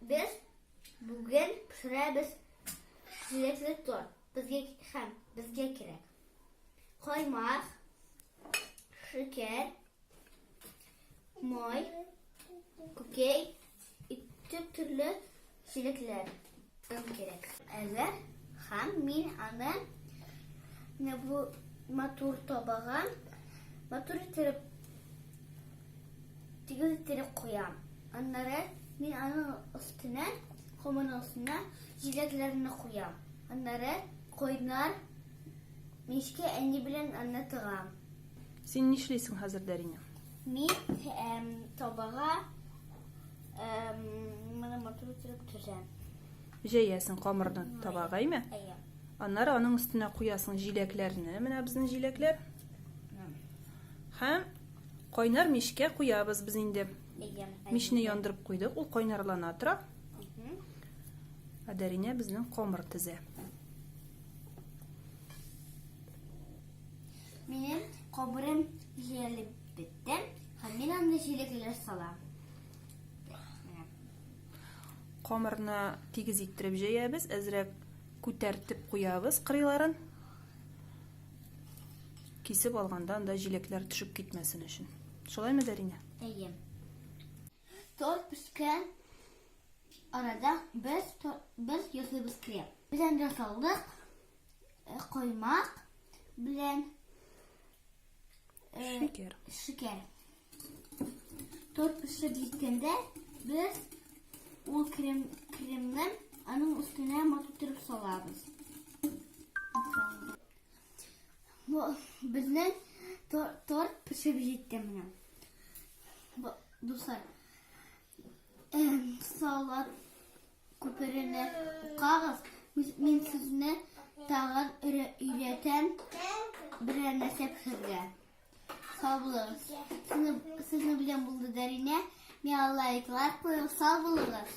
Без бүген пешерәбез җиләкле торт. Безгә һәм безгә кирәк. Каймак, шикәр, май, күкәй, төп төрле җиләкләр кирәк. Әзер һәм мин аны менә бу матур табага матур иттереп тигез иттереп куям. Аннары мин аның өстенә, комының өстенә җиләкләрне куям. Аннары кайнар мичкә әни белән аны тыгам. Син нишлисең хәзер, Дәринә? Мин табага моны матур иттереп төзәм. Җәясең камырны табага, әйме? Әйе. Аннары аның өстенә куясың җиләкләрне, менә безнең җиләкләр. Һәм кайнар мичкә куябыз без инде. Әйе. Мичне яндырып куйдык, ул кайнарлана тора. Ә Дәринә безнең камыр тезә. Минем камырым җәелеп бетте, һәм мин анда җиләкләр салам. Камырны тигез иттереп җәябез, әзрәк күтәртеп куябыз кырыйларын. Кисеп алганда анда җиләкләр төшеп китмәсен өчен. Шулаймы, Дәринә? Әйе. Торт пешкән арада без без ясыйбыз крем. Без анда салдык э, коймак белән э, шикәр. Шикәр. Торт пешеп җиткәндә без ул крем кремны аның өстенә матур итеп салабыз. Бу безнең торт пешеп җитте менә. Дуслар, салат күперенә укагыз. Мин сезне тагын өйрәтәм берәр нәрсә пешерергә. Сау булыгыз. Сезнең белән булды Дәринә. Миңа лайклар куегыз. Сау булыгыз.